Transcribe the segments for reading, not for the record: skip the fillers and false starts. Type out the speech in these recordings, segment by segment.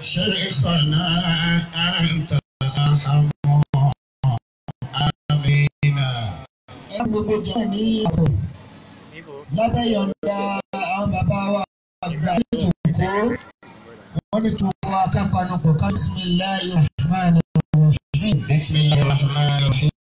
شيخنا أنت أرحم آمين. Gbogbo jọ ní àpò lábẹ́ yọ̀ǹda àwọn bàbá wa àgbà ìjòkó wọ́n ní kí wọ́n akápanupọ̀ ká bisimilahi rahman rahim. Bisimilahi rahman rahim.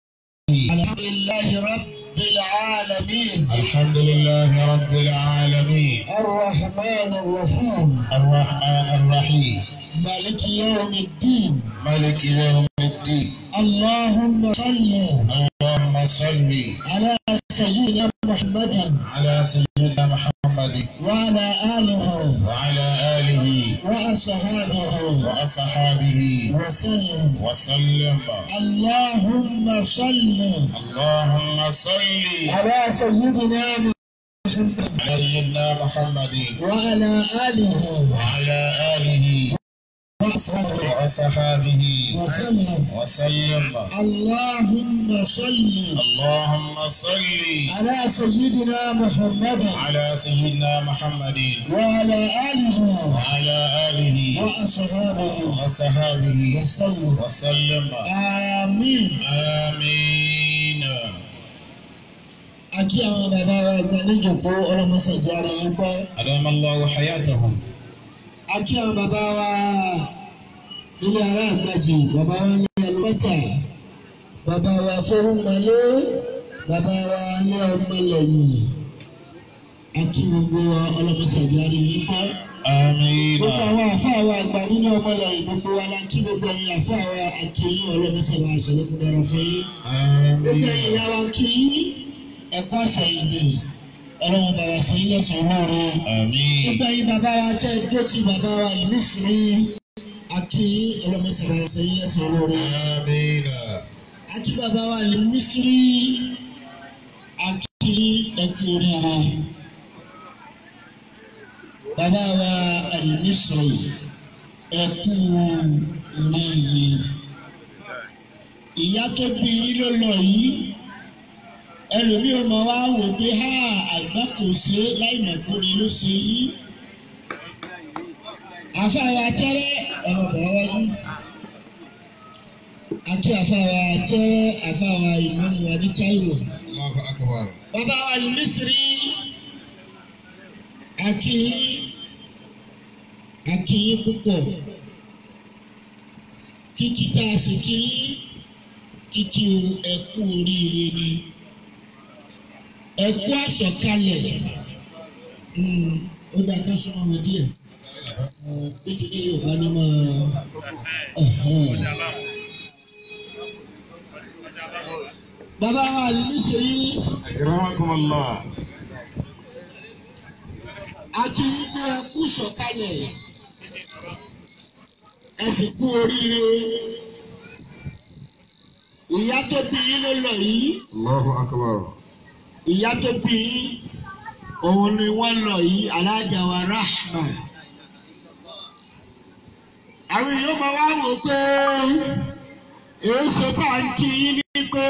Alhamdulilahi rabbil alamin. Alhamdulilahi rabbil alamin. Arrahman rahim. Arrahman rahim. Maliki yawmiddin. Maliki yawmiddin. Allahumma salli. Allahumma salli. Ala sayyidina Muhammadin. Ala sayyidina Muhammadin. Wa ala alihi. Wa ala alihi. Wa ashabihi. Wa ashabihi. Wa sallim. Wa sallim. Allahumma salli. Allahumma salli. Ala sayyidina Muhammadin. Ala sayyidina Muhammadin. Wa ala alihi. Wa ala alihi. Wa وصحابه وسلم. وسلم. اللهم صل. اللهم صل. على سيدنا محمد. على سيدنا محمد. وعلى آله. وعلى آله. وأصحابه. وصحابه. وسلم. وسلم. آمين. آمين. Akí àwọn bàbá wa ìgbà níjòkó ọlọ́mọṣẹ́jì ara yín pẹ́. أدام الله حياتهم. Akí àwọn bàbá wa nílé ará àgbàjì, bàbá wa ní ẹlọ́tà, bàbá wa fórúnmalé, bàbá wa ní ọmọlẹ́yìn. Akí gbogbo wa ọlọ́mọṣẹ́jì ara yín pẹ́. آمين. Gbogbo àwọn àfáà wa àgbà nínú ọmọlẹ́yìn gbogbo wa la kí gbogbo ẹ̀yin àfáà wa àti yín ọlọ́mọṣẹ́wà àṣẹlẹ́kùn dára fún yín. Gbogbo ẹ̀yin آمين. ìyá wa kí yín ẹ̀kọ́ àṣẹyìndè ọlọ́run bàbá sọ yín lẹ́sàn-án lóore. آمين. Gbogbo ẹ̀yin bàbá wa tẹ́ ẹ dó ti bàbá wa nísìnyí àti ọlọ́mọṣẹ́wà sọ yín lẹ́sàn-án lóore. آمين. Àti bàbá wa nísìnyí àti ẹkú oríire. Bàbá wa nísìnyí ẹkú oríire. Ìyá tó bí yín ló lọ yìí. Ẹlòmíì ọmọ wa wò pé ha àgbà kò ṣe é láì mọ̀ kóre ló ṣe yí. Àfáà tẹ́rẹ́ ọmọ bàbá wájú. Àti àfáà tẹ́rẹ́ àfáà ìmáàmù wa ní Táíwò. الله أكبر. Bàbá wa ní Mísírì àti àkìyí púpọ̀. Kíkí tá a sì kí yín kíkí ẹ kú oríire ni. Ẹ kú àsọ̀kalẹ̀. Ó dáa ká súnmọ́ wọn díẹ̀. Nítorí Yorùbá ní máa. Bàbá wa nísìnyí. أكرمكم الله. Àti wípé ẹ kú sọ̀kalẹ̀. Ẹ sì kú oríire. Ìyá tó bí yín ló lọ yìí. الله أكبر. Ìyá tó bí yín òun ni wọ́n lọ yìí Alájà wa Rahma. Àwọn èèyàn máa wá wò pé èyí ṣe tá à ń kí yín ní pé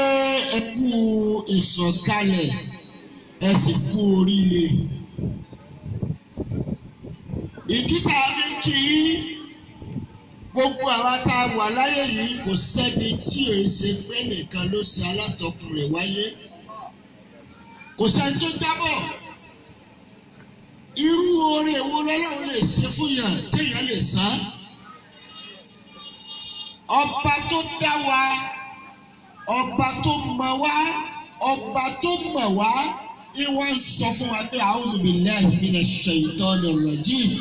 ẹ kú ìsọ̀kalẹ̀ ẹ sì kú oríire. Ìdí tá a fi ń kí yín gbogbo àwa tá a wà láyé yìí kò sẹ́ni tí èyí ṣe pé nìkan ló ṣe alátọkùn rẹ̀ wáyé. Kò sẹ́ni tó jábọ̀. Irú oore wo lọ́lọ́run lè ṣe fún yàn téèyàn lè san? Ọba tó dá wa, ọba tó mọ̀ wá, ọba tó mọ̀ wá, ìwọ ń sọ fún wa pé a'udhu billahi minash shaitanir rajim.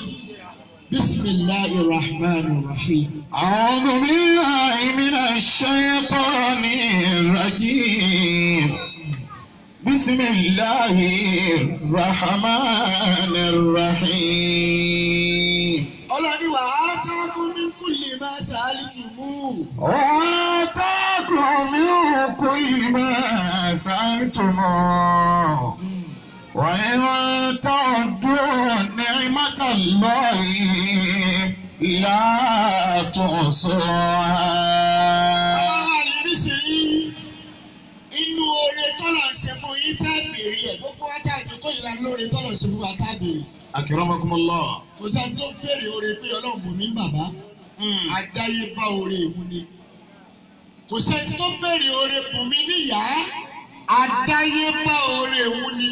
Bismillahir rahmanir rahim. أعوذ بالله من الشيطان الرجيم. بسم الله الرحمن الرحيم. Ọlọ́ni wa atakum min kulli ma sa'altumu. وآتاكم من كل ما سألتموه. وإن تعدوا نعمة الله لا تحصوها. Bàbá wa ní nísìnyí, inú oore tọ́lọ̀ ń ṣe fún yín tá a bèrè ẹ̀ gbogbo wa tá a jòkó yìí la lóore tọ́lọ̀ ṣe fún wa káàbèrè. Akramakumullah. Kò sẹ́ni tó béèrè oore pé Ọlọ́run bùn mí bàbá. Àdáyébá oore ìwú ni. Kò sẹ́ni tó béèrè oore bùn mí níyàá. Àdáyébá oore ìwú ni.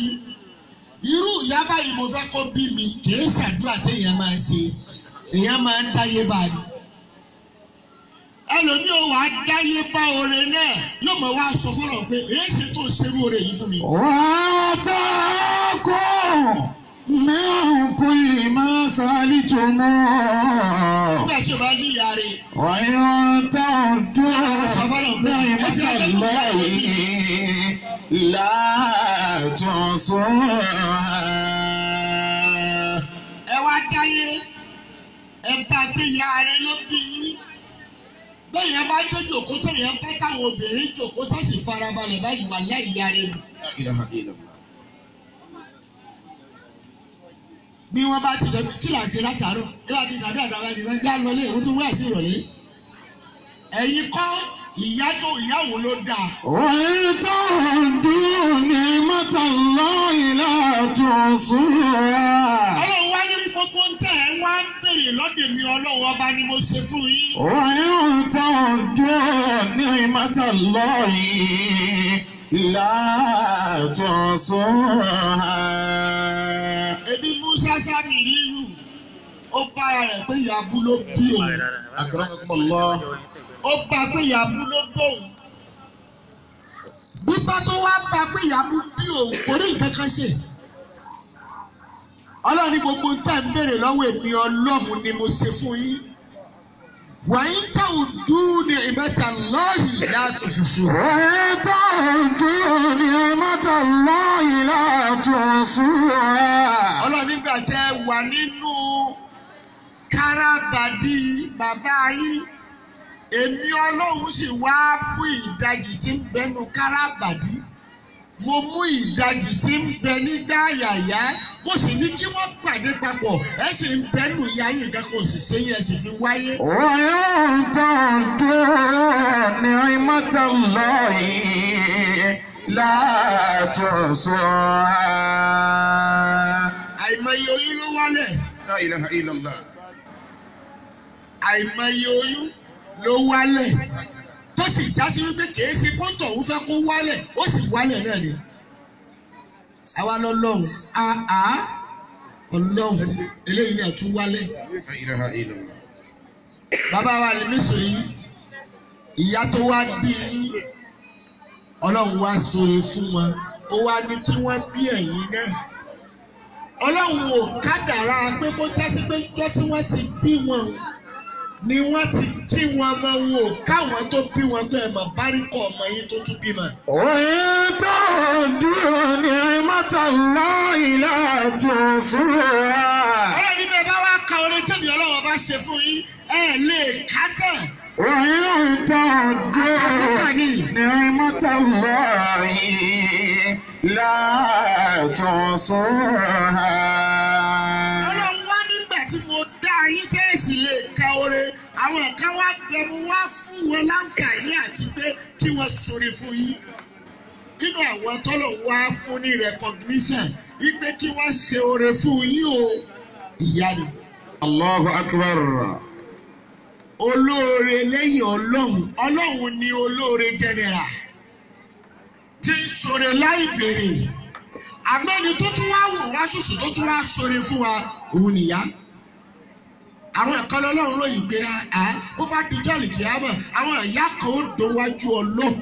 Irú ìyá báyìí mo fẹ́ kó bí mi kì í ṣàdúrà téèyàn máa ń ṣe. Èèyàn máa ń dáyé bá a ni. Ẹlòmíì ò wá dáyé bá oore náà yóò mọ̀ wá sọ fọlọ́ pé èyí ṣe tó ṣerú oore yìí fún mi. وآتاكم من كل ما سألتموه Nígbà tí o bá ní ìyá rẹ̀ وإن تعدوا نعمة الله لا تحصوها. Ẹ wá dáyé ẹ bá gbé ìyá rẹ̀ ló bí yín. Bẹ́ẹ̀ yẹn bá dé jòkó téèyàn bá táwọn obìnrin jòkó tó sì farabalẹ̀ báyìí wà láì ìyá rẹ̀ nù. لا إله إلا الله. Bí wọ́n bá ti sọ kí là ń ṣe látàárọ̀ bí wọ́n ti ṣàdúrà tó a bá ṣe sọ já lọlé ìwọ́n tó wá sí ìrọ̀lẹ́. Ẹ̀yin kọ́ ìyá tó ìyáwó ló dáa. وإن تعدوا نعمة الله لا تحصوها. Ọlọ́run wá ní gbogbo ń tẹ̀ ẹ́ wá ń béèrè lọ́dẹ̀ mi Ọlọ́run ọba ni mo ṣe fún yín. وإن تعدوا نعمة الله لا تحصوها. Ebi Musa Sámìríyù ó bára rẹ̀ pé ìyàbú ló bí òun. أكرمكم الله. Ó bá pé ìyàbú ló bóun. Bíbá tó wá bá pé ìyàbú bí òun kò rí nǹkan kan ṣe. Ọlọ́run ní gbogbo ń tẹ̀ ń béèrè lọ́wọ́ èmi Ọlọ́run ni mo ṣe fún yín. Wàyí ń tẹ̀ òdú ní ìbẹ́ta lọ́yìn láti ṣùṣù. وإن تعدوا نعمة الله لا تحصوها. Ọlọ́run nígbà tẹ́ ẹ wà nínú káràbàdì bàbá yín èmi Ọlọ́run sì wá mú ìdajì tí ń bẹnu káràbàdì mo mú ìdajì tí ń bẹ nígbà yàyà mo sì ní kí wọ́n pàdé papọ̀ ẹ sì ń bẹnu ìyá yìí nǹkan kan ò sì ṣe yẹn sì fi wáyé. وإن تعدوا نعمة الله لا تحصوها. Àìmọye oyún ló wálẹ̀. لا إله إلا الله. Àìmọye oyún ló wálẹ̀ tó sì já sí wípé kìí ṣe kóńtò òun fẹ́ kó wálẹ̀ ó sì wálẹ̀ náà ni. Àwa lọ́lọ́run àá ọlọ́run eléyìí náà tún wálẹ̀. لا إله إلا الله. Bàbá wa ní Mísírì ìyá tó wá bí Ọlọ́run wá ṣoore fún wọn ó wá ní kí wọ́n bí ẹ̀yin náà. Ọlọ́run ò kádàrá pé kó jásí pé jọ́ tí wọ́n ti bí wọn ni wọ́n ti kí wọn mọ wọn ò káwọn tó bí wọn pé ẹ mọ̀ báríkọ̀ ọmọ yín tó tún bímọ. وإن تعدوا نعمة الله لا تحصوها. Ọlọ́run ní bẹ́ẹ̀ bá wá ka oore tẹ̀mí Ọlọ́run bá ṣe fún yín ẹ lè ká tán. وإن تعدوا Àkàtúnkà ni. نعمة الله لا تحصوها. Ọlọ́run wá nígbà tí mo dá yín tẹ́ẹ̀sì lè ka oore àwọn kan wá bẹ mo wá fún wọn láǹfààní àti pé kí wọ́n ṣoore fún yín. Nínú àwọn tọ́lọ̀ wá fún ní recognition wípé kí wọ́n ṣe oore fún yín o ìyá ni. الله أكبر. Olóore lẹ́yìn Ọlọ́run Ọlọ́run ni olóore general tí ń ṣoore láì béèrè àmẹ́ni tó tún wá wò wá ṣùṣù tó tún wá ṣoore fún wa òun nìyá. Àwọn ẹ̀kọ́ lọ́lọ́run ròyìn pé á ó bá dijọ́ àlìkìyámọ̀ àwọn ìyá kan ó dọ̀wájú Ọlọ́run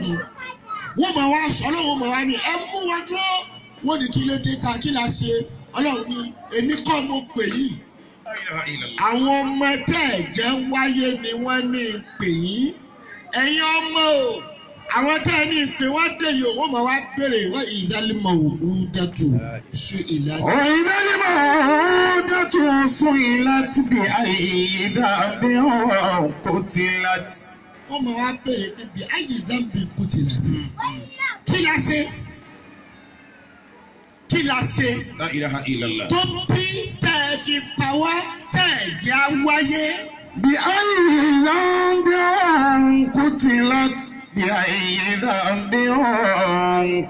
wọ́n máa wá sọ Ọlọ́run máa wá ní ẹ mú wa dúró wọ́n ní kí ló dé ta kí la ṣe Ọlọ́run ní èmi kọ́ mo pè yìí لا إله إلا الله. àwọn ọmọ tẹ́ ẹ̀ jẹ́ wáyé ni wọ́n ní pè yín ẹ̀yin ọmọ o àwọn tẹ́ ẹ ní pè wọ́n dé yìí wọ́n máa wá béèrè wọ́n ìdálẹ́mọ̀ òun dẹ́tù ṣe ìlànà. وإذا الموءودة سئلت بأي ذنب قتلت. Wọ́n máa wá béèrè pé bí ayé zambi kùtìlà kí la ṣe kí la ṣe لا إله إلا الله. tó bí tẹ́ ẹ fi pa wá tẹ́ ẹ jẹ́ á wáyé. بأي ذنب قتلت. بأي ذنب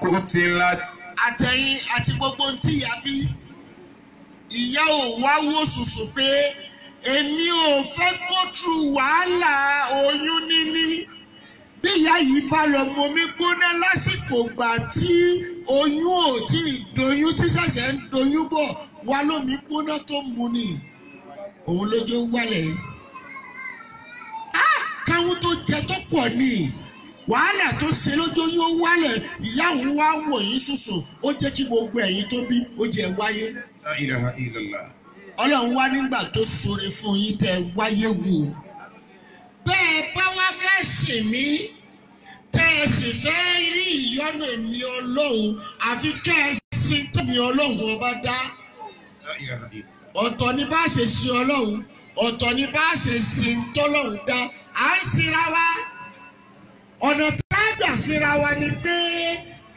قتلت. Àtẹ̀yìn àti gbogbo ohun tí ìyá bí, ìyá ò wá wò sùsù pé èmi ò fẹ́ go through wàhálà oyún níní. Bí ìyá yìí bá lọ momi gbóná lásìkò gbà tí oyún ò tí ì doyún, tí ṣẹ̀ṣẹ̀ ń doyún bọ̀ wá lómi gbóná tó mu ni, òun ló jẹ́ ó wálẹ̀. Káwọn tó jẹ tó pọ̀ ni wàhálà tó ṣe lójóyún ó wálẹ̀. Ìyá òun wá wò yín ṣoṣo, ó jẹ́ kí gbogbo ẹ̀yin tó bí ó jẹ́ wáyé. La ilaha illallah. Ọlọ́run wá nígbà tó ṣoore fún yín tẹ́ wáyé wò. Bẹ́ẹ̀ bá wá fẹ́ sìn mí, tẹ́ ẹ sì fẹ́ rí ìyọ́nú èmi Ọlọ́run, àfi kẹ́ ẹ sin tẹ̀mí Ọlọ́run ọba dá. La ilaha illallah. Ọ̀tọ̀ ni bá ṣe sin Ọlọ́run, ọ̀tọ̀ ni bá ṣe sin tọ́lọ́run dá. À ń sinra wa. Ọ̀nà tá a gbà síra wa ni pé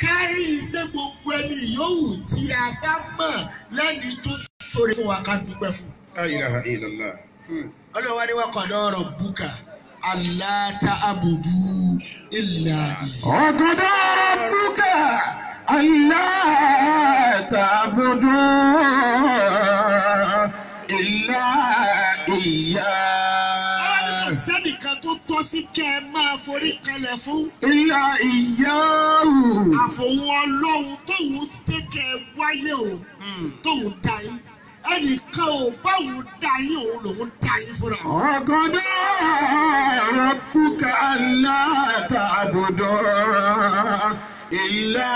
ká rí i pé gbogbo ẹni yòówù tí a bá mọ̀ lẹ́ni tó ṣoore fún wa, ká dúpẹ́ fún. La ilaha illallah. Ọlọ́run wá ní wa qada rabbuka alla ta'budu illa iyyahu. Wa qada rabbuka alla ta'budu illa iyyahu. Sẹ́nìkan tó tọ́ sí kẹ́ ẹ máa forí kalẹ̀ fún. Illa iyyahu. Àfòun Ọlọ́run tóun tẹ́ kẹ́ ẹ wáyé o, tóun dá yín. Ẹnìkan ò báwo dá yín, òun lòun dá yín fúnra. Wa qada rabbuka alla ta'budu illa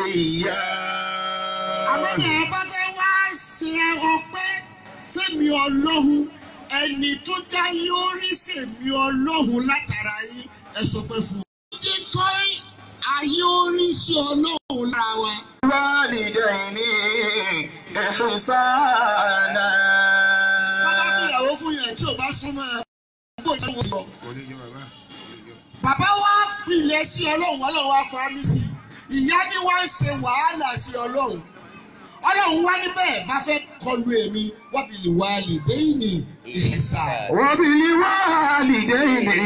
iyyahu. Àmọ́ ní ẹ bá fẹ́ wá ṣe ọpẹ́ fẹ́mi Ọlọ́run, ẹni tó já yín ó rí sèmi Ọlọ́run látara yín, ẹ sọ pé fún un. Ó jẹ́ kọ́ ayé ó rí sí Ọlọ́run lára wa. Walidayni ihsana. Bàbá fi ìyàwó fún yẹn tí ò bá súnmọ́ ẹ, bó ṣe wọ́n lọ. Bàbá wa pilẹ̀ sí Ọlọ́run, Ọlọ́run wa fa mí sí. Ìyá ni wá ń ṣe wàhálà sí Ọlọ́run. Ọlọ́run wá níbẹ̀ bá fẹ́ kọlu èmi, wabil walidayni ihsana. Wabil walidayni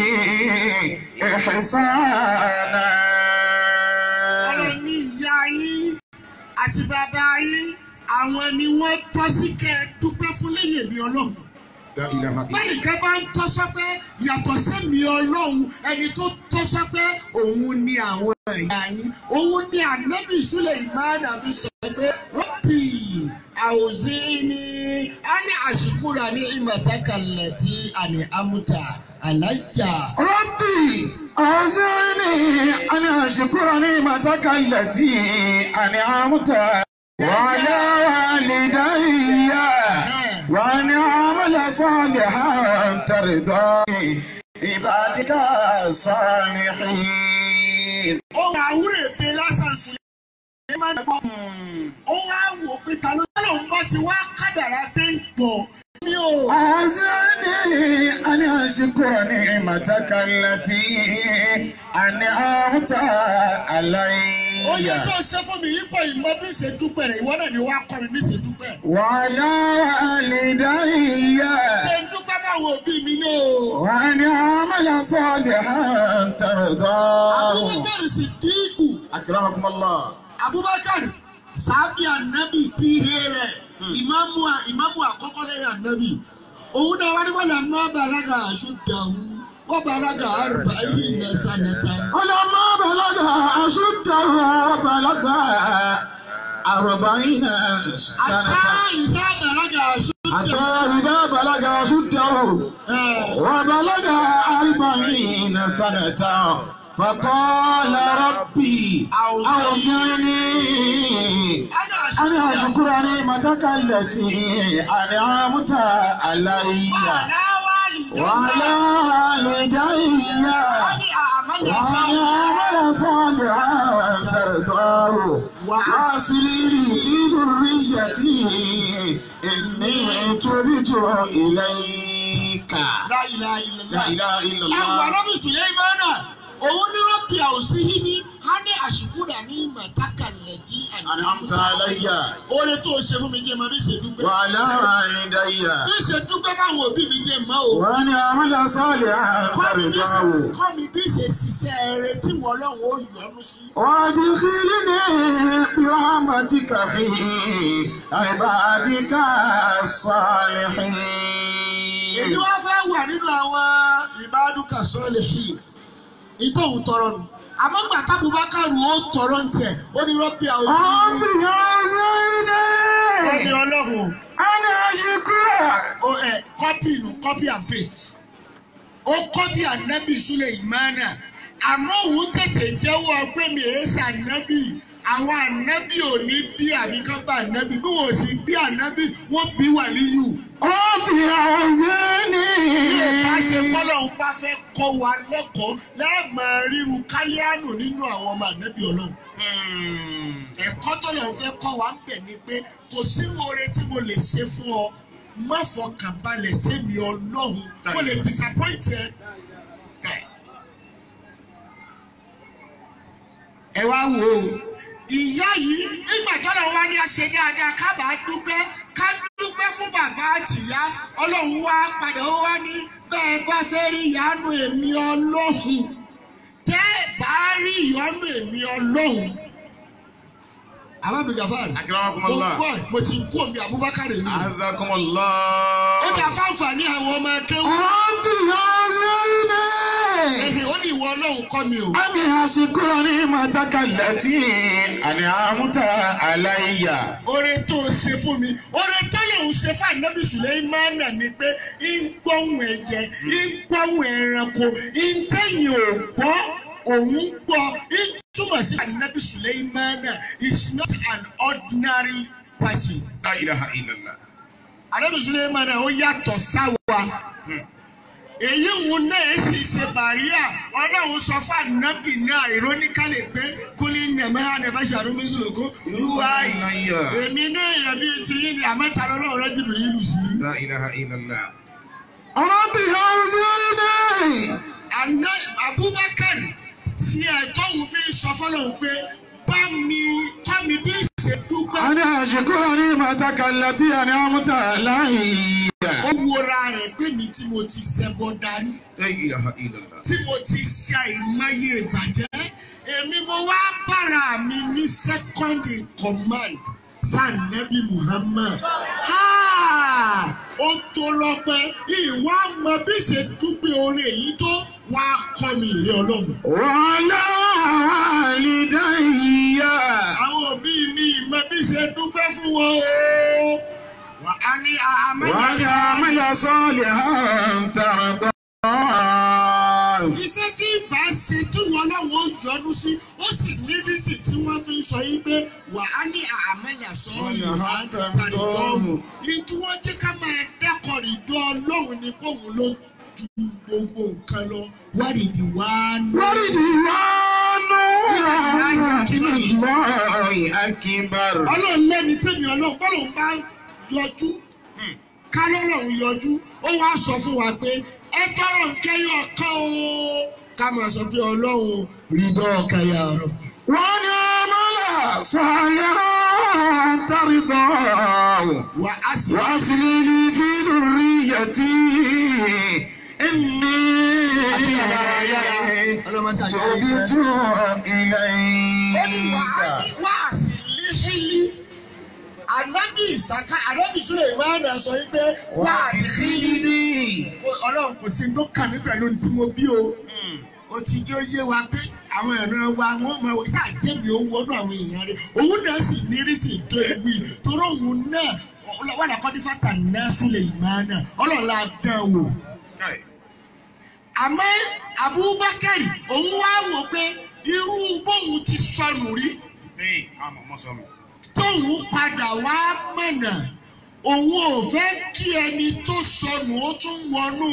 ihsana. Ọlọ́run ní ìyá yín àti bàbá yín, àwọn ni wọ́n tọ́ sí kẹ́ ẹ dúpẹ́ fún lẹ́yìn èmi Ọlọ́run. Bẹ́ẹ̀nìkan bá ń tọ́ sọ́pẹ́ yàtọ̀ sẹ́mi Ọlọ́run, ẹni tó tọ́ sọ́pẹ́ òun ni àwọn ẹ̀yà yín. Òun ni Ànábì Sùlẹ̀mánà fi sọ pé Rabbi awzi'ni an ashkura ni'mataka allati an'amta alayya. Rabbi awzi'ni an ashkura ni'mataka allati an'amta wa ala walidayya wa an a'mala salihan tarda ibadika salihin. Ohun àwúrè pé lásán Sùlẹ̀mánà gbọ́. Ó wá wò pé ta ló lóun bá ti wá kádàrá pé ń pọ̀. Mi ò. Awzi'ni an ashkura ni'mataka allati an'amta alayya. Ó yẹ kó o ṣe fún mi yípo ìmọ̀ bí ṣe dúpẹ́ rẹ̀, ìwọ náà ni wàá kọ́ mi bí ṣe dúpẹ́. Wa ala walidayya. Ṣé ń dúpẹ́ fáwọn òbí mi ní o? Wa an a'mala salihan tardahu. Abubakar Siddiqu. Akramakumullah. Abubakar sábì ànábì píhe rẹ̀, ìmáàmù àkọ́kọ́ lẹ́yìn ànábì. Òun náà wá ní wọ́n lè má bàlágà ashuddahu wa bàlágà arba'ina sanatan. Ọlọ́mọ bàlágà ashuddahu wa bàlágà arba'ina sanatan. Àtà ìsá bàlágà ashuddahu. Àtà ìdá bàlágà ashuddahu wa bàlágà arba'ina sanatan. Faqala rabbi awzi'ni an ashkura ni'mataka allati an'amta alayya wa ala walidayya wa an a'mala salihan tardahu wa aslih fi dhurriyyati inni tubtu ilayka. La ilaha illallah. La ilaha illallah. Ẹ̀wọ̀n Ànábì Sùlẹ̀mánà Òun ní rọ́bì àwòsí yìí ní á ní àṣìkúrà ní ìmọ̀tákàlẹ̀ tí أنعمت علي Oore tó o ṣe fún mi jẹ́ mọ́ bí ṣe dúpẹ́. وعلى والدي Bí ṣe dúpẹ́ fáwọn òbí mi jẹ́ mọ́ o. وأن أعمل صالحا ترضاه Kọ́ mi bí ṣe ṣiṣẹ́ eré tí wọ́n Ọlọ́run ó yọ́nú sí. وادخلني برحمتك في عبادك الصالحين. Èmi wá fẹ́ wà nínú àwọn ìbádùkà sọ́ọ̀lì yìí. Ìtò òun tọrọ nù. Àmọ́ gbà tábùbákàrù ó tọrọ ń tiẹ̀, ó ní rọ́bì àwọn òbí mi. رب أوزعني Ó ní Ọlọ́run. أن أشكر Ó ẹ kọ́pì nù copy and paste. Ó kọ́pì ànábì Suleimana. Àmọ́ òun tètè jẹ́wọ́ pé mi èé ṣànábì. Àwọn ànábì ò ní bí àfikán bá ànábì. Bí wọ́n ò sì bí ànábì, wọ́n bí wàlíyù. رب أوزعني Bá ṣe kọ́lọ́hún bá fẹ́ kọ́ wa lẹ́kọ̀ọ́ lẹ́ẹ̀mọ̀ ríru kálíánù nínú àwọn ọmọ ànábì Ọlọ́run. Ẹ̀kọ́ tó lọ́n fẹ́ kọ́ wa ń bẹ̀ ni pé kò sínú oore tí mo lè ṣe fún ọ, má fọkàn balẹ̀ sẹ́mi Ọlọ́run, mo lè disappoint ẹ. Ẹ wá wò ó, ìyá yìí nígbà tọ́lọ̀ wá ní àṣẹ dáadáa ká bá dúpẹ́ ká dúpẹ́ fún bàbá àtìyá Ọlọ́run wá padà ó wá ní bẹ́ẹ̀ bá fẹ́ rí ìyanu èmi Ọlọ́run tẹ́ ẹ bá rí ìyanu èmi Ọlọ́run. Àbábí Gafar, mo Akramakumullah. gbọ́ mo ti kú omi Abubakar mi. Azakumullah. Ó dà fáǹfààní àwọn ọmọ akéwù. رب أوزعني Ẹ̀hìn ó ní ìwọ Ọlọ́run kọ́ mi o. أن أشكر نعمتك التي أنعمت علي. Oore tó o ṣe fún mi, oore tó lòun ṣe fún Ànábì Sùlẹ́mánà ni pé ń gbọ́hùn ẹyẹ, ń gbọ́hùn ẹranko, ń tẹ̀yìn ò gbọ́, òun gbọ́, ń túmọ̀ sí Ànábì Sùlẹ́mánà is not an ordinary person. لا إله إلا الله. Ànábì Sùlẹ́mánà ó yàtọ̀ sáwa. Èyí ń náà sì ṣe bàríà Ọlọ́run sọ fún Ànábì náà ironically pé kúlí nàmẹ́ ànàbàṣàrú mísìlókó yúwáì. Èmi ní èèyàn bíi ti yín ni àmọ́ta lọ́lọ́run rẹ́ jìbìrì ìlú sí. لا إله إلا الله. رب أوزعني Àná Abubakar tí ẹ tóun fi ń sọ fọlọ́run pé bá mi kọ́ mi bí ṣe dúpẹ́. أن أشكر نعمتك التي أنعمت علي. Ó wora rẹ̀ pé mi tí mo ti ṣẹbọ darí لا إله إلا الله. tí mo ti ṣe àìmọye ìbàjẹ́ èmi mo wá bára mi ní second in command sànẹ́bí Muhammad. Ha! Ó tó lọ́pẹ́ ìwà mọ bí ṣe dúpẹ́ oore èyí tó wá kọ́ mi ìrẹ́ Ọlọ́run. وعلى والدي. Àwọn òbí mi mọ bí ṣe dúpẹ́ fún wọn o. Wà á ní وأن أعمل صالحا ترضاه. Iṣẹ́ tí ìbá ṣe tó wọn lọ́wọ́ yọnu sí, ó sì ní rísì tí wọ́n fi ń sọ yí pé wà á ní àmẹ́lẹ̀ sọ́ọ̀lù àtàrídọ́ọ̀mù. Ìtú wọ́n jẹ́ ká máa dákọ̀rìdọ́ Ọlọ́run ni pé òun ló ju gbogbo nǹkan lọ wárìdì wá nù. ورضوان من الله أكبر. Ọlọ́run lẹ́ni tèmi Ọlọ́run bọ́lọ́run bá yọjú ká lọ́lọ́run yọjú ó wá sọ fún wa pé ẹ tọrọ nǹkan yọ ọ̀kan o ká máa sọ pé Ọlọ́run rídọ́ ọ̀kan yà ọ̀rọ̀. وأن أعمل صالحا ترضاه. Wà á sì وأصلح لي في ذريتي إني تبت ó ní wà á إليك. ní wà á sì líhílí. Ànábì Ìsàká Ànábì Sùlẹ̀mánà sọ wípé wà á líhílí. Ọlọ́run kò sí tó kàn mí pẹ̀lú tí mo bí o. Ó ti jẹ́ ó yé wa pé àwọn ìran wa wọ́n mọ sáà débi owó ọdún àwọn èèyàn rẹ̀. Òun náà sì ní rísì tó ewì torí òun náà wà lákọ́dí fàtà náà Sùlẹ̀mánà Ọlọ́run la dán wò. Àmọ́ Abubakar òun wá wò pé irú bóun ti sọnù rí tóun padà wá mọ̀nà òun ò fẹ́ kí ẹni tó sọnù ó tún wọnú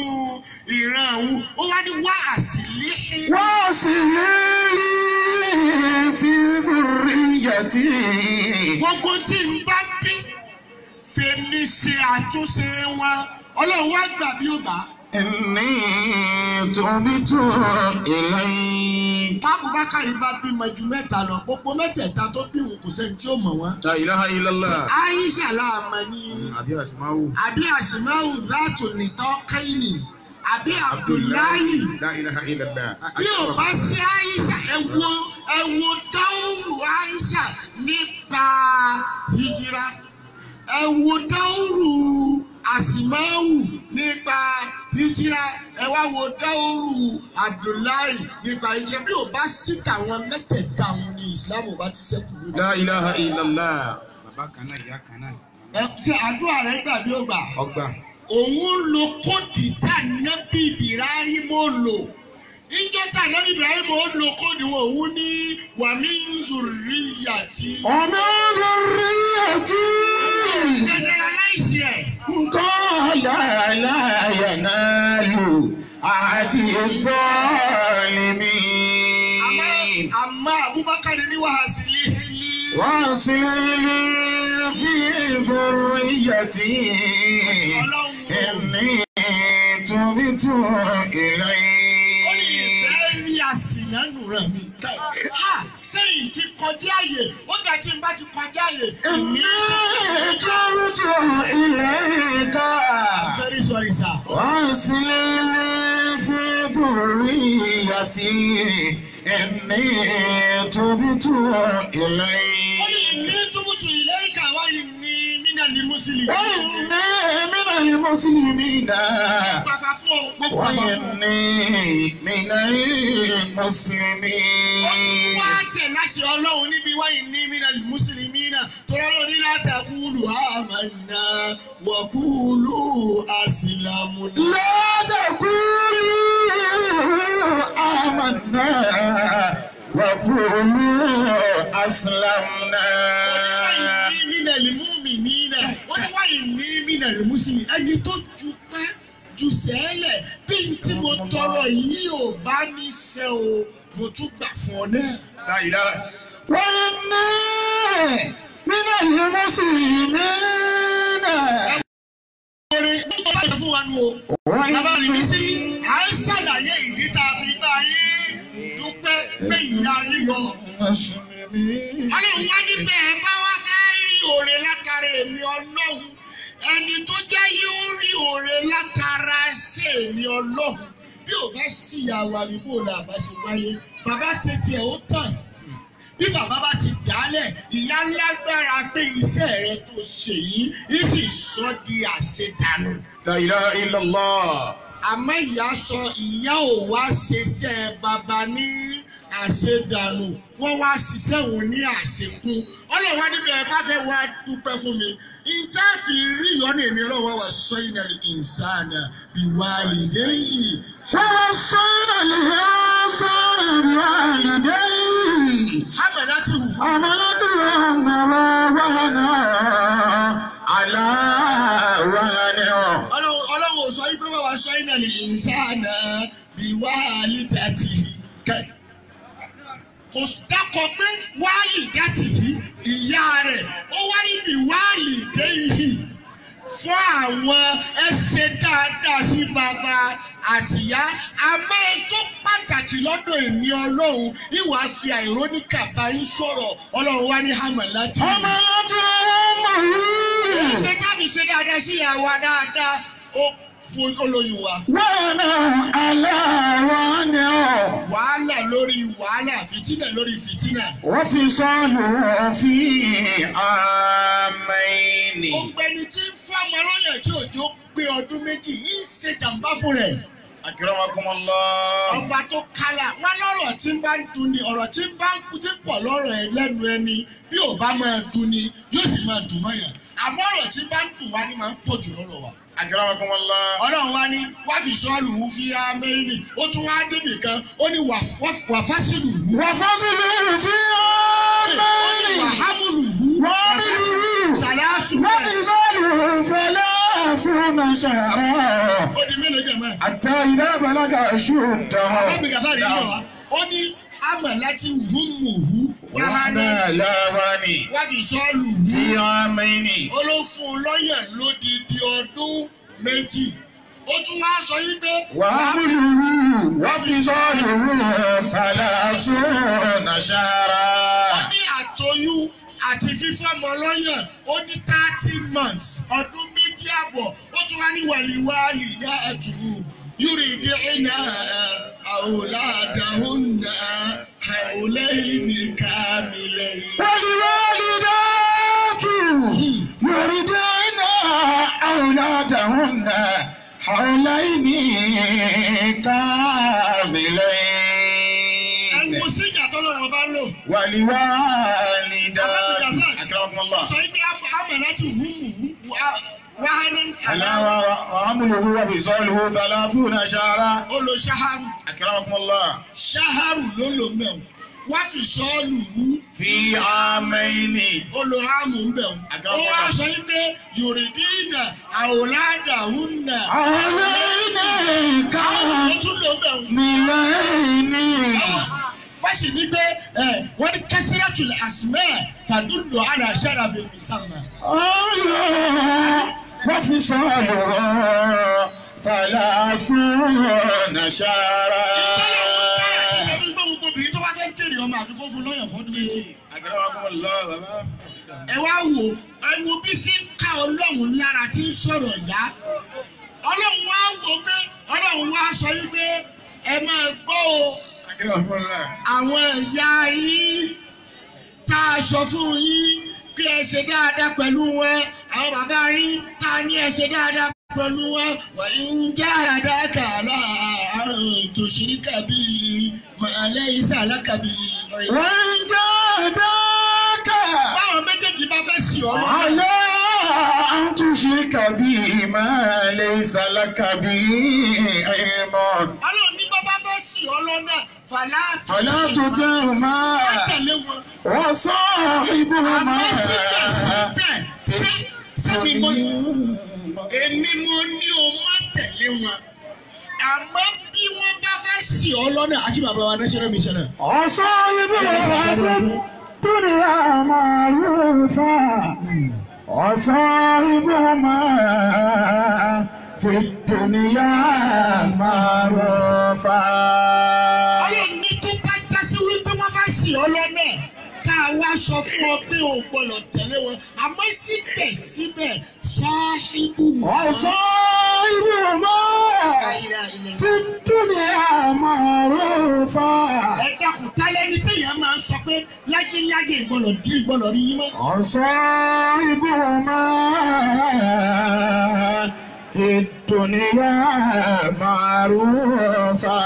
ìran òun ó wá ní wá àsìlíhìn وأصلح لي في ذريتي. gbogbo tí n bá bí fèmí ṣe àtúnṣe wọn Ọlọ́run wá gbà bí ó bá. إني تبت إليك. Tábùbákàrí bá bímọ ju mẹ́ta lọ, gbogbo mẹ́tẹ̀ẹ̀ta tó bí òun kò sẹ́ni tí ó mọ̀ wọ́n. La ilaha illallah. Aisha láàmà ni Àbí Asma'u. àbí Asma'u látò nìtọ́ kẹ́yìnì àbí Abdullahi. La ilaha illallah. Bí ò bá sí Aisha, ẹ wo dáwùrù Aisha nípa hijira, ẹ wo dáwùrù Asma'u nípa hijira, ẹ wá wo dáwùrù Abdullahi nípa hijira. Bí ò bá sí tàwọn mẹ́tẹ̀ẹ̀ta wọn ni Islam ò bá ti ṣẹ́kù lónìí. La ilaha illallah. Bàbá kan náà, ìyá kan náà. Ẹ ṣe àdúrà rẹ gbà bí ó gbà. Ọgbà. Òun lo kóòdì tá nábì Ibrahim ó lò. Ìjọ tá nábì Ibrahim ó lò kóòdì wọn òun ní wàmí nzùríyàtì. Ọmọ zurriyati. Generalize ẹ̀. Qala la yanalu ahdi zalimin. Àmọ́ Abubakar ní wàhásí líhìlì. واصلي في ذريتي إني تبت Ó ní إليك. ìfẹ́ rí àsìnà nù rẹ̀ mi. Sẹ́yìn ti kọjá àyè, ó dà tí n bá ti kọjá àyè. إني تبت إليك. Very sorry sir. واصلي في ذريتي إني تبت Ó ní إليك. ìní túbútù ilé ìkàwá ìní mínàlí mùsùlùmí. وإني من المسلمين. Pàfà fún ọ, mo pàfà fún ọ. وإني من المسلمين. Wá tẹ̀ láṣẹ Ọlọ́run níbi wá ìní mínàlí mùsùlùmí náà. Tọ́lá ló ní látàkùlù àmàna wọ̀kúlù àsìlámùnà. لا تقولوا آمنا وقولوا أسلمنا. Wá ìní mínàlí múmìnì náà. Wọ́n ní wá ìní mínàlí mùsùlùmí. Ẹni tó ju pẹ́ ju sẹ́lẹ̀ bí n tí mo tọrọ yìí ò bá ní ṣe o, mo tún gbà fún ọ náà. لا إله. وإني من المسلمين. Oore nígbà tó fún wa nù o. Bàbá mi ní sí, à ń ṣàlàyé ìdí tá a fi bá yín dúpẹ́ pé ìyá yín lọ. Ọlọ́run wá níbẹ̀ ẹ bá wá fẹ́ rí oore látara èmi Ọlọ́run. Ẹni tó jẹ́ yóò rí oore látara ṣe èmi Ọlọ́run. Bí ò bá sì yà wà ní bò là bá ṣe wáyé, bàbá ṣe tiẹ̀ ó tàn. Bí bàbá bá ti dálẹ̀, ìyá lágbára pé iṣẹ́ rẹ tó ṣe yìí, yìí sì sọ di àṣedànù. La ilaha illallah. Àmọ́ ìyá sọ ìyá ò wá ṣiṣẹ́ bàbá ní àṣedànù, wọ́n wá ṣiṣẹ́ òun ní àṣekún. Ọlọ́run wá níbẹ̀ bá fẹ́ wá dúpẹ́ fún mi. Ìjà fi rí ìyọ́nú èmi Ọlọ́run wá wá sọ iná ìsànà biwalidayhi. فوصينا الإنسان بوالديه Hamalatuhu. حملته أمه وهنا على وهن. Ọlọ́run ò sọ wípé wọ́n wá sọ iná ìsànà biwalidatihi. Kò dákọ̀ pé wálìdátìhì ìyá rẹ̀ ó wá níbi wálìdéhì fún àwọn ẹsẹ̀ dáadáa sí bàbá àtìyá. Àmọ́ ẹ tó pàtàkì lọ́dọ̀ èmi Ọlọ́run ìwà fi àìróníkà bá yín sọ̀rọ̀. Ọlọ́run wá ní hamalati. حملته أمه Ṣé tábì ṣe dáadáa sí ìyá wa dáadáa ó fún olóyún wa. وهنا على وهن. Wàhálà lórí wàhálà, fìtínà lórí fìtínà. وفصاله في عامين. Ọ̀gbẹ́ni tí ń fún ọmọ lọ́yàn tí òjò pé ọdún méjì yìí ń ṣe jàǹbá fún rẹ̀. أكرمكم الله. Ọba tó kálá wọn lọ́rọ̀ tí ń bá ń dunni, ọ̀rọ̀ tí ń bá ń kú tí ń pọ̀ lọ́rọ̀ ẹ lẹ́nu ẹni bí ò bá máa dunni yóò sì máa dùn mọ́yàn. Àmọ́ ọ̀rọ̀ tí bá ń dùn wá ní máa ń pọ̀ jù lọ́rọ̀ wa. أكرمكم الله. Ọlọ́run wá ní wá fi sọ́ọ̀lù wú fi amẹ́rì ó tún wá débì kan ó ní wà fásìlù wú. وفصله في عامين. Wàhámùlù wú. وحمله Sàlásù. وفصاله ثلاثون شهرا. Ó di mélòó jẹ̀ mọ́? حتى إذا بلغ أشده. Bàbá Gàfárì ń bọ̀ wá. Ó ní àmọ̀ láti hùmùhù وهنا wàhánà لا واني wá fi sọ́ọ̀lù wú. في عامين. Ó ló fún un lọ́yàn lódidi ọdún méjì. Ó tún wá sọ yí pé. وحمله وفصاله ثلاثون شهرا. Ó ní àtọyún àti fífọ́mọ lọ́yàn ó ní 30 months, ọdún 2.5. Ó tún wá ní wàlíwàlì dáàtú يرضعن أولادهن حولين كاملين. والوالدات يرضعن أولادهن حولين كاملين. Ẹ̀wọ̀n síjà tó lọ́wọ́ bá lò. والوالدات أكرمكم الله. Sọ pé حملته وهنا. ألا وحمله وفصاله 30 شهرا. Ó lo شهر. أكرمكم الله. شهر ló lò mẹ́wọ̀n. وفصاله. في عامين. Ó lo عام ń bẹ̀ wọ́n. Ó wá sọ yí pé يرضعن أولادهن. حولين Ó tún lò bẹ̀ wọ́n. كاملين. Wọ́n sì ní pé wọ́n ní كثرة الأسماء تدل على شرف المسمى. وفصاله 30 شهرا. Ìtọ́lọ́wọ́ fún gbogbo obìnrin tó bá fẹ́ jèrè ọmọ àfikún fún lọ́yàn fọ́dún 2. أكرمكم الله bàbá. Ẹ wá wò, ẹ wo bí sí ń ká Ọlọ́run lára tí ń sọ̀rọ̀ yá. Ọlọ́run wá wò pé Ọlọ́run wá sọ yí pé ẹ máa gbọ́ o. أكرمكم الله. Àwọn ìyá yín tá a sọ fún yín kí ẹ ṣe dáadáa pẹ̀lú wọn, àwọn bàbá yín tá a ní ẹ ṣe dáadáa pẹ̀lú wọn. وإن جاهداك على أن تشرك بي ما ليس لك به. وإن جاهداك Báwọn méjèèjì bá fẹ́ sì ọ́ lọ́nà. على أن تشرك بي ما ليس لك به علم. Ọlọ́run ní bá bá fẹ́ sì ọ́ lọ́nà فلا. فلا تطعهما. Má tẹ̀lé wọn. وصاحبهما. Àmọ́ síbẹ̀síbẹ̀, ṣé sẹ́mi mo èmi mo ní o má tẹ̀lé wọn. Àmọ́ bí wọ́n bá fẹ́ sì ọ́ lọ́nà àti bàbá wa national mission. وصاحبهما في الدنيا معروفا وصاحبهما في الدنيا معروفا. Ọlọ́run ní tó bá já sí wípé wọ́n fẹ́ sì ọ́ lọ́nà tá a wá sọ fún ọ pé o gbọ́dọ̀ tẹ̀lé wọn, àmọ́ síbẹ̀síbẹ̀ صاحبهما. وصاحبهما في الدنيا معروفا. Ẹ dákun, tálẹ́ ní téèyàn máa ń sọ pé láyéláyé ìgbọ́dọ̀ dí ìgbọ́dọ̀ rí yín mọ́. وصاحبهما في الدنيا معروفا.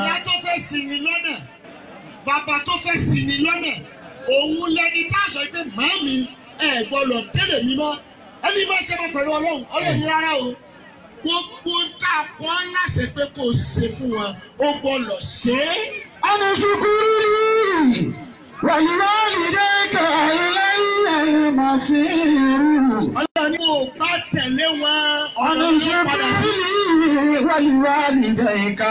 Ìyá tó fẹ́ ṣì ni lọ́nà, bàbá tó fẹ́ ṣì ni lọ́nà, òun lẹni tá a sọ pé màámi ẹ gbọ́dọ̀ délé mi mọ́. Ẹni máa ṣe mọ́ pẹ̀lú Ọlọ́run, Ọlọ́run ní rárá o. Gbogbo tá a kọ́ láṣẹ pé kò ṣe fún wọn, ó gbọ́dọ̀ ṣe é. أن اشكر لي ولوالديك إلي المصير. Ọlọ́run ní kò bá tẹ̀lé wọn أن ọ̀nà ló padà اشكر sí. لي ولوالديك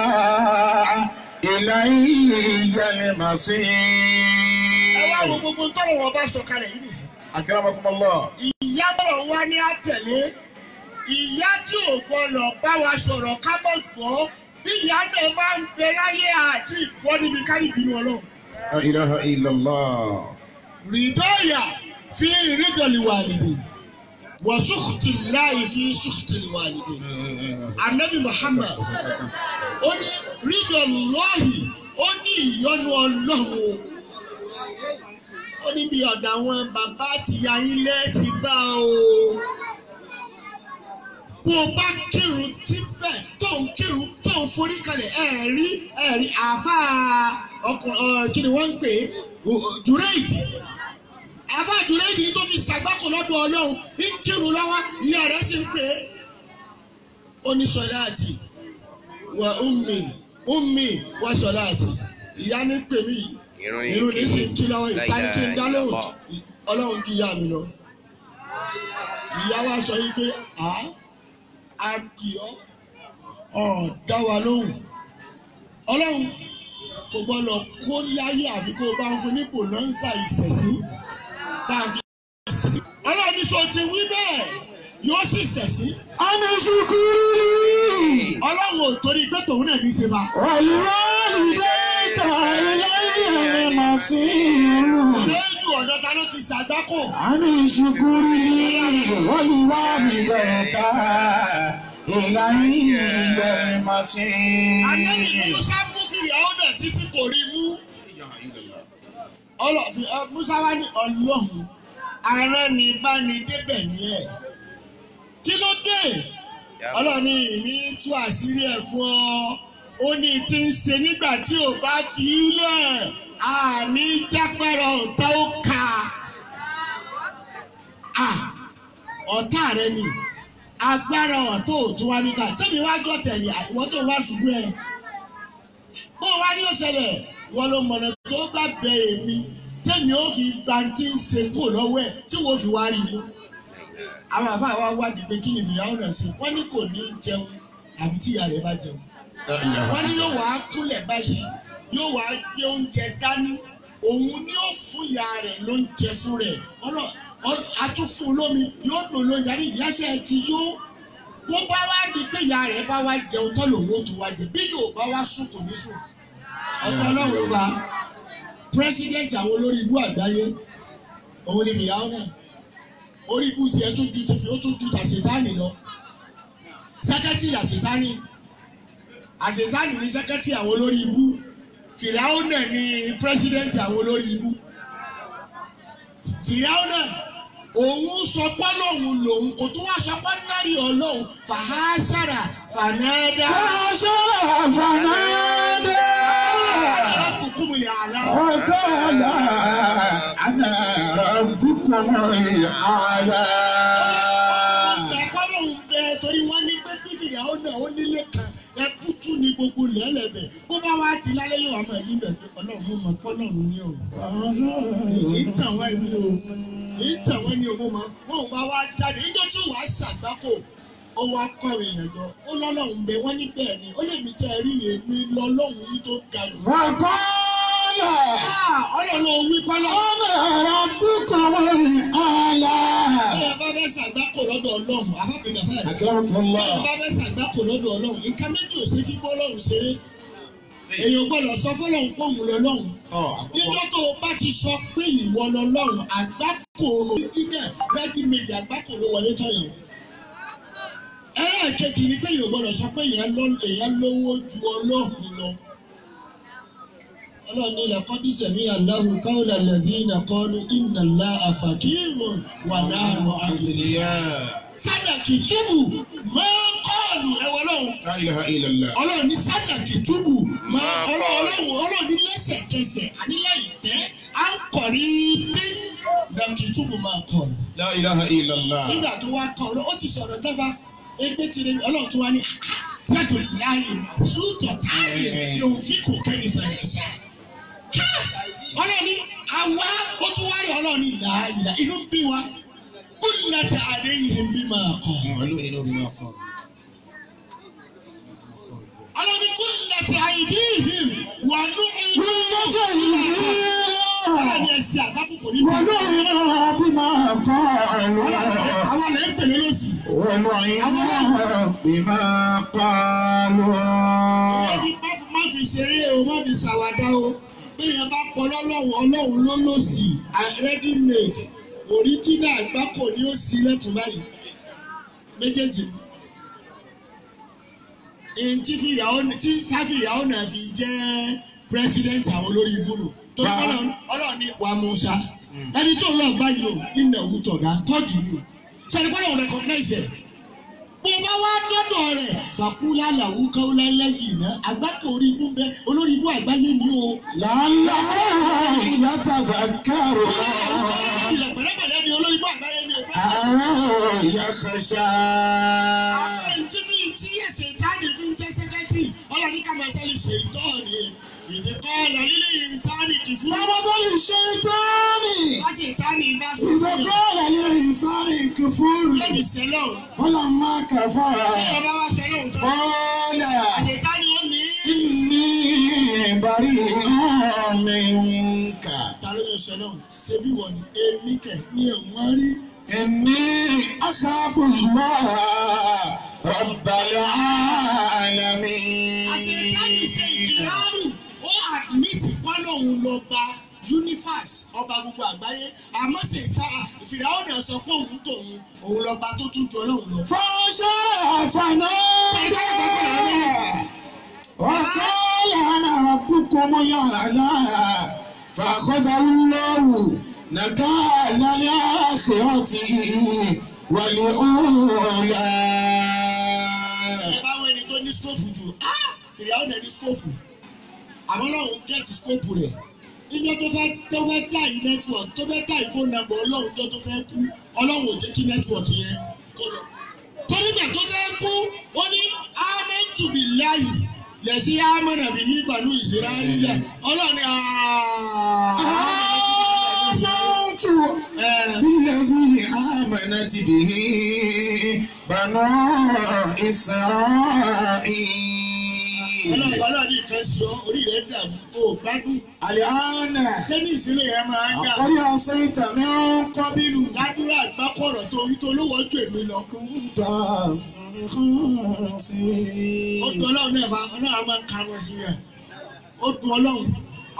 إلي المصير. Ẹ wá wo gbogbo tọ́lọ̀ wọn bá sọ kalẹ̀ yìí nìyí. أكرمكم الله. Ìyá tọ́lọ̀ wá ní àtẹ̀lé, ìyá tí ò gbọ́dọ̀ bá wa sọ̀rọ̀ ká mọ̀ gbọ́, bí ìyá náà máa ń bẹ láyé àti ìgbọ́ níbi ká ìbínú Ọlọ́run. لا إله إلا الله. رضاي في رضا الوالدين وسخط الله في سخط الوالدين. Anabi Muhammad ó ní رضا الله, ó ní ìyọ́nú Ọlọ́run o. Ó ní bí ọ̀dọ̀ àwọn bàbá àtìyá yín lẹ́ẹ̀tì bá o. Bó o bá kírun tíbẹ̀ tó ń kírun tó ń forí kalẹ̀, ẹ̀rí ẹ̀rí àáfàá ọkùnrin kí ni wọ́n ń pè é, Jùrẹ́ìdì, àáfàá Jùrẹ́ìdì tó fi ṣàgbákò lọ́dọ̀ Ọlọ́run, ń kírun lọ́wọ́, ìyá rẹ̀ sì ń pè é. Ó ní صلاتي وأمي أمي وصلاتي, ìyá ní pè mí yìí, irun ní sì ń kí lọ́wọ́, ìta ní kí n dá lóhùn, Ọlọ́run ju ìyá mi lọ. Ìyá wa sọ yìí pé a a kì ọ́ ọ̀ dá wa lóhùn, Ọlọ́run kò gbọ́dọ̀ kó láyé àfi kó o bá ń fún ní pòlọ́nsà ìṣẹ̀sí bá a fi ṣẹ̀sí. Ọlọ́run ní sọ ti wí bẹ́ẹ̀ yóò sì ṣẹ̀sí. أن اشكر لي. Ọlọ́run ò torí pé tòun náà ní í ṣe fa. ولوالديك إلي المصير. Lẹ́yìn ọ̀dọ̀ ta ló ti ṣàgbákò. أن اشكر لي ولوالديك إلي المصير. Ànábì Musa mú Fìràwọ́n náà títí kò rí mú. Musa wá ní Ọlọ́run aránibánidébẹ̀ ní ẹ̀. Kí ló dé? Ọlọ́run ní ìní tú àṣírí ẹ̀ fún ọ. Ó ní tí ń ṣe nígbà tí ò bá fi í lẹ̀ àní jápẹ́rọ ọ̀tá ó ka. Ọ̀tá rẹ ni agbára ọ̀tá ò tún wá níta. Sẹ́mi wá jọ tẹ̀lé ìwọ́n tó wá ṣubú ẹ̀. Bó wá ní ó ṣẹlẹ̀, wọ́n ló mọ̀nà tó bá bẹ èmi tẹ́mi ó fi gba tí ń ṣe kó lọ́wọ́ ẹ̀ tí wọ́n fi wá rí i mú. Àwọn àfáà wa wádìí pé kí ni Fìràwọ̀n náà ṣe, wọ́n ní kò ní jẹun àfi tí ìyá rẹ̀ bá jẹun. Wọ́n ní yóò wá kúnlẹ̀ báyìí, yóò wá gbé oúnjẹ dání, òun ni ó fún ìyá rẹ̀ lóúnjẹ fún rẹ̀. Atúfún lómi yóò dùn lóúnjẹ ní ìyáṣẹ́ ti yó. Bó bá wá di pé ìyá rẹ̀ bá wá jẹun tán lòun ó tún wá jẹ, bí yóò bá wá sùn kò ní sùn. Ọ̀tọ̀ Ọlọ́run ló bá pírẹsidẹ́ǹtì àwọn olórí ibú àgbáyé, òun ni Fìràwọ́n náà. Orí ibú tiẹ̀ tún ju tìfì ó tún ju tàṣetánì lọ. Sẹ́kẹ́tìrì àṣetánì. Àṣetánì ni sẹ́kẹ́tìrì àwọn olórí ibú. Fìràwọ́n náà ni pírẹsidẹ́ǹtì àwọn olórí ibú. Fìràwọ́n náà òun sọ pé lòun lòun kò tún wá sọ pé náírà Ọlọ́run fàhásàrà fànádà. Fàhásàrà fànádà. Rabbukumul a'la. وقال أنا ربكم الأعلى. Ẹ̀kọ́ lòun bẹ torí wọ́n ní pé bí Fìràwọ́n náà ó nílé kan ẹkútú ni gbogbo lẹ́lẹ̀bẹ̀ bó bá wá di lálẹ́ yóò wá máa yí bẹ̀ pé Ọlọ́run mo mọ̀ pé Ọlọ́run ní o. Ìtàn wọn ni o, ìtàn wọn ni o, mo mọ̀ wọn ò bá wá jáde níjọ́ tí wàá ṣàgbákò ó wá kọ́ èèyàn jọ ó lọ́lọ́run bẹ wọ́n ní bẹ́ẹ̀ ni ó lè mí tẹ́ rí èmi lọ́lọ́run yìí tó ga jù. وقال Ọlọ́run ló wí pálọ̀. أنا ربكم الأعلى. Bẹ́ẹ̀ bá fẹ́ ṣàgbákò lọ́dọ̀ Ọlọ́run àfàbíkà fẹ́ẹ̀. أكرمكم الله. Bẹ́ẹ̀ bá fẹ́ ṣàgbákò lọ́dọ̀ Ọlọ́run nǹkan méjì ò ṣe fi bọ́ Ọlọ́run ṣeré. Èèyàn gbọ́dọ̀ sọ fọ́lọ́run pé òun lọ́lọ́run. Níjọ́ tó o bá ti sọ pé ìwọ lọ́lọ́run àgbákò original ready made àgbákò ló wọlé tọ̀yàn. Ẹlẹ́ẹ̀kejì ni pé èèyàn gbọ́dọ̀ sọ pé èèyàn lówó ju Ọlọ́run lọ. Ọlọ́run ní laqad sami'a Allahu qawla alladhina qalu inna Allaha faqirun wa nahnu aghniya. Sádàkì túbù máa kọ́ọ̀lù ẹ̀wọ̀ lọ́hùn. La ilaha illallah. Ọlọ́run ní sádàkì túbù máa ọlọ́run ọlọ́run ní lẹ́sẹ̀kẹsẹ̀ ànílẹ̀ ìpẹ́ à ń kọ̀rí bí dàkì túbù máa kọ̀ọ̀lù. La ilaha illallah. Nígbà tó wá kọ́ ọ ó ti sọ̀rọ̀ tọ́fà ẹgbẹ́ ti rẹ̀ Ọlọ́run tó wá ní yàtọ̀ láàyè sútọ̀ táàyè yòó fi kò kẹ́yìn fẹ̀yẹ̀sà. Ọlọ́run ní àwa ó tún wá rí Ọlọ́run ní làáyìlá inú ń bí wa kúlẹ̀tì àdéhìí ń bí máa kọ̀. Ọlọ́run ní kúlẹ̀tì àìdíhìn wà ní inú Ọlọ́run ní ẹsẹ̀ àgbákò ní bí. بما قالوا Àwọn ọ̀lẹ́ ń tẹ̀lé lọ́sì. ولعنوا بما قالوا. Ọlọ́run má fi ṣeré o, má fi ṣàwàdà o. Béèyàn bá kọ lọ́lọ́run Ọlọ́run ló lòsì ready made original àgbákò ni ó sí lẹ́kùn báyìí. Méjèèjì ni. Èyí tí Sáfìyàwó náà fi jẹ́ president àwọn olórí ibú nù. Torí Ọlọ́run ní wa Musa. Ẹni tó lọ báyìí o, ìnà òun tọ̀gá tọ́ọ̀gì ni o. Sẹ́ni gbọ́dọ̀ recognize ẹ̀. Bó bá wá dọ́dọ̀ rẹ̀ fàkúlà làwù káwọlá lẹ́yìn iná àgbákò orí ibú ń bẹ olórí ibú àgbáyé ni o. لعله يتذكر Ilẹ̀ pẹ̀lẹ́pẹ̀lẹ́ ni olórí ibú àgbáyé ni o. أو يخشى. Àwọn tí fi tí ẹ̀sẹ̀ ìtàní fi ń jẹ́ sẹ́kẹ́tìrì ọlọ́ni ká máa sẹ́lẹ̀ ṣe ìtọ́ ni ìdíkọ́ ọ̀nà lílé ìsáni kì fún. كمثل الشيطان Wá sí ìtàní bá sọ إذا fún قال للإنسان كفر lẹ́nu sẹ́lọ̀. فلما كفر Bí ọba wá sẹ́lọ̀ tán. قال Àṣetánì ó ní. إني بريء منك Ta ló ní sẹ́lọ̀? Ṣé bí wọ̀ ni? Èmi kẹ̀ ní ẹ̀wọ̀n rí. إني أخاف الله رب العالمين. Àṣetánì ṣe ìkìláàrù ó admit kọ́lọ́hún lọ gba universe ọba gbogbo àgbáyé àmọ́ ṣe ìka Fìràwọ̀n náà sọ pé òun tòun òun lọ́ba tó tún ju Ọlọ́run lọ. فشاء فنادى وقال أنا ربكم الأعلى فأخذه الله نكال الآخرة والأولى. Ẹ bá wọ ẹni tó ní scope jù, Fìràwọ̀n náà ní scope àmọ́ Ọlọ́run get scope rẹ̀ níjọ́ tó fẹ́ dá yìí network tó fẹ́ dá yìí phone number Ọlọ́run tó fẹ́ kú, Ọlọ́run ò jẹ́ kí network yẹn kó lọ. Torí gbà tó fẹ́ kú, ó ní amantu billahi lẹ́sí amana bihi banu Israila. Ọlọ́run ní آمنت بالذي آمنت به بنو إسرائيل. Ọlọ́run ní nǹkan sí ọ, orí rẹ̀ dàrú, o ò gbádùn. الآن Ṣé ní ìsílẹ̀ yẹn máa ń dà? قد عصيت من قبل Ládùúrà àgbákọ̀rọ̀ tó wí tó lówó ju èmi lọ. كنت Ó dùn Ọlọ́run náà fa, Ọlọ́run á máa ń karùn sí yẹn. Ó dùn Ọlọ́run.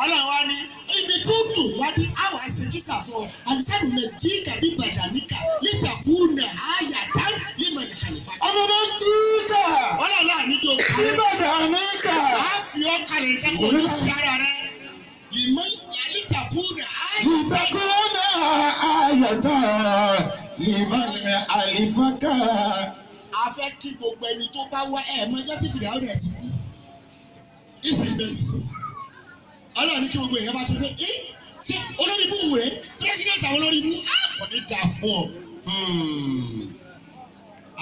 Ọlọ́run wa ní ibi tó dùn wá ní àwọn àṣekísà fún ọ. Àdìsẹ́nu nàìjíríà kàbí bàdàníkà lítàkù nà áyàtá liman khalifa. أمنتك Ọlọ́run náà ní tó kálẹ̀. ببدنك A fi ọ́ kalẹ̀ nǹkan kò ní sí ara rẹ̀. Liman lítàkù nà áyàtá. لتكون آية لمن خلفك. A fẹ́ kí gbogbo ẹni tó bá wá ẹ̀ mọ ẹjọ́ tí Fìràwọ̀n rẹ̀ ti kú. Ìsìn bẹ́ẹ̀ ní sìn. Ọlọ́run ní kí gbogbo èèyàn bá tún pé ẹ́ ṣé olórí ibú rẹ̀ president àwọn olórí ibú á kò ní da fún ọ.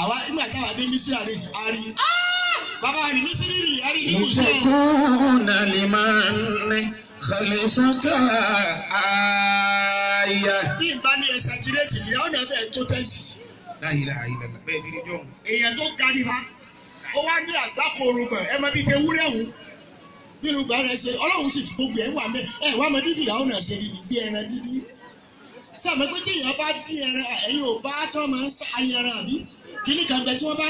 Àwa nígbà táwa dé Mísírà ní ìsìn àárí bàbá àrí Mísírì rí àárí ní kò sọ. لتكون لمن خلفك آية. Bí n bá ní ẹsàgírẹ́tì Fìràwọ̀n náà fẹ́ tó tent. لا إله إلا الله. Bẹ́ẹ̀ ti rí jọ̀hún. Èèyàn tó ga nípa ó wá ní àgbákò orúgbọ̀n ẹ mọ bí ti ewúrẹ́ òun nínú ìgbà rẹ̀ ṣe Ọlọ́run sì fi gbogbo ẹ̀ wà mẹ́ ẹ̀ wá mọ bí Fìràwọ̀n náà ṣe rí ni bí ẹran dídí. Sàmì pé tí èèyàn bá dín ẹran, ẹ̀yin ò bá tí wọ́n máa ń sá ayẹran àbí kíní kan bẹ tí wọ́n bá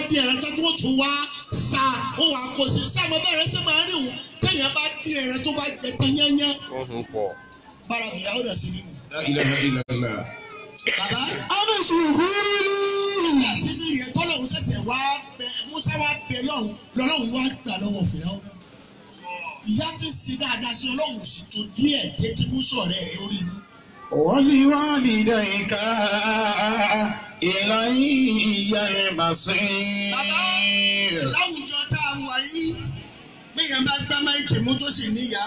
dín ẹran tí wọ́n tún wá sa ó wà kó sí. Sàmì bẹ́ẹ̀rẹ̀ ṣe máa ń rí òun téèyàn bá dín ẹran tó bá jẹ tán yányán Wọ́n tún pọ̀. bára Fìràwọ̀n náà ṣe rí nù. لا إله إلا الله. Bàbá أبشروا. àti fìrì ẹ̀ tọ́lọ́hún ṣẹ̀ṣẹ̀ wá bẹ Musa wá bẹ lọ́hún lọ́lọ́hún wá gbà lọ́wọ́ Fìràwọ̀n náà. Ìyá ti ṣe dáadáa sí Ọlọ́run sì tó díẹ̀ dé kí Musa ọ̀rẹ́ rẹ̀ orí mi. ولوالديك إلي المصير. Láwùjọ tá a wà yìí, bẹ́ẹ̀ bá gbá máìkì mú tó sì níyà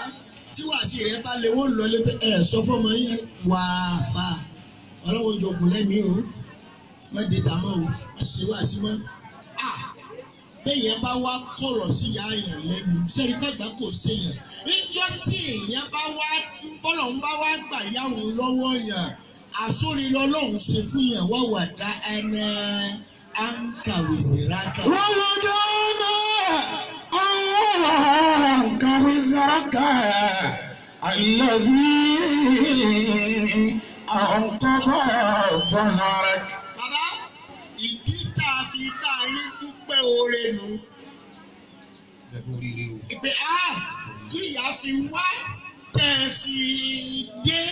tí wàásì rẹ̀ bá lè wọ́n lọ lé pé ẹ sọ fọmọ yín wà á fà ọlọ́wọ́ jọ̀gùn lẹ́mìí o, má dé tà mọ́ o, má ṣe wàásì mọ́. À bẹ́ẹ̀ bá wá kọ̀rọ̀ sí ìyá yẹn lẹ́nu sẹ́ni gbàgbà kò séyàn níjọ́ tí èèyàn bá wá bọ́lọ̀ ń bá wá gbà yá òun lọ́wọ́ yẹn àsórí lọ́lọ́run ṣe fún yẹn wá wà dá ẹnà àǹkàwìsìrákà. ووضعنا عنك وزرك الذي أنقض ظهرك. Bàbá, ìdí tá a fi bá yín dúpẹ́ oore nu. Ìpè á kí ìyá fi wá tẹ́ ẹ fi dé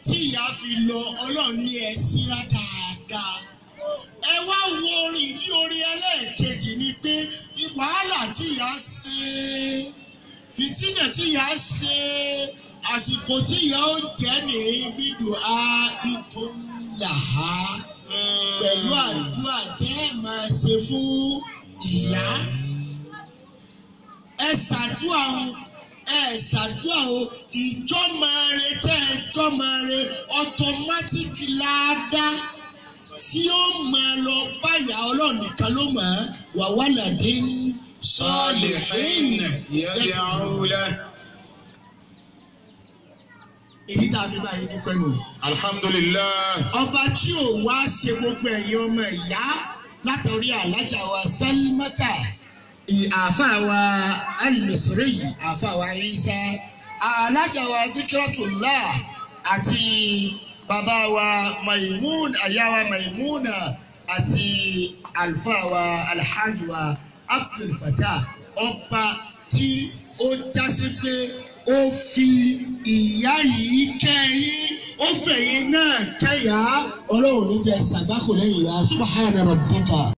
tí ìyá fi lọ, Ọlọ́run ní ẹ síra dáadáa. Ẹ wá wo orin ìdí orin ẹlẹ́ẹ̀kejì ni pé wàhálà tí ìyá ṣe, fìtínà tí ìyá ṣe, àsìkò tí ìyá ó jẹ́ ní bídùn á ikú làá pẹ̀lú àdúrà tẹ́ ẹ máa ṣe fún ìyá. Ẹ ṣàdúrà o, ẹ ṣàdúrà o, ìjọ́mọ̀re tẹ́ ẹ jọ́mọ̀re automatic láàdá tí ó máa lọ báyà Ọlọ́run nìkan ló mọ̀ ẹ́ wà wà ládé ń صالحين يدعو له. Èyí tá a fi báyìí dúpẹ́ nù. الحمد لله. Ọba tí ò wá ṣe gbogbo ẹ̀yin ọmọ ìyá látọ̀rí alájà wa Sálímátà, àáfàá wa Al-Misri, àáfàá wa Isa, alájà wa Zikratullah àti bàbá wa Maimun, àyà wa Maimuna. Àti àlùfáà wa Alhaji wa Abdul Fattah, ọba tí ó jásí pé ó fi ìyá yìí kẹ́yìn, ó fẹ̀yìn náà kẹ́yà. Ọlọ́run ní jẹ́ ṣàgbákò lẹ́yìn ìyá. Subhana rabbika.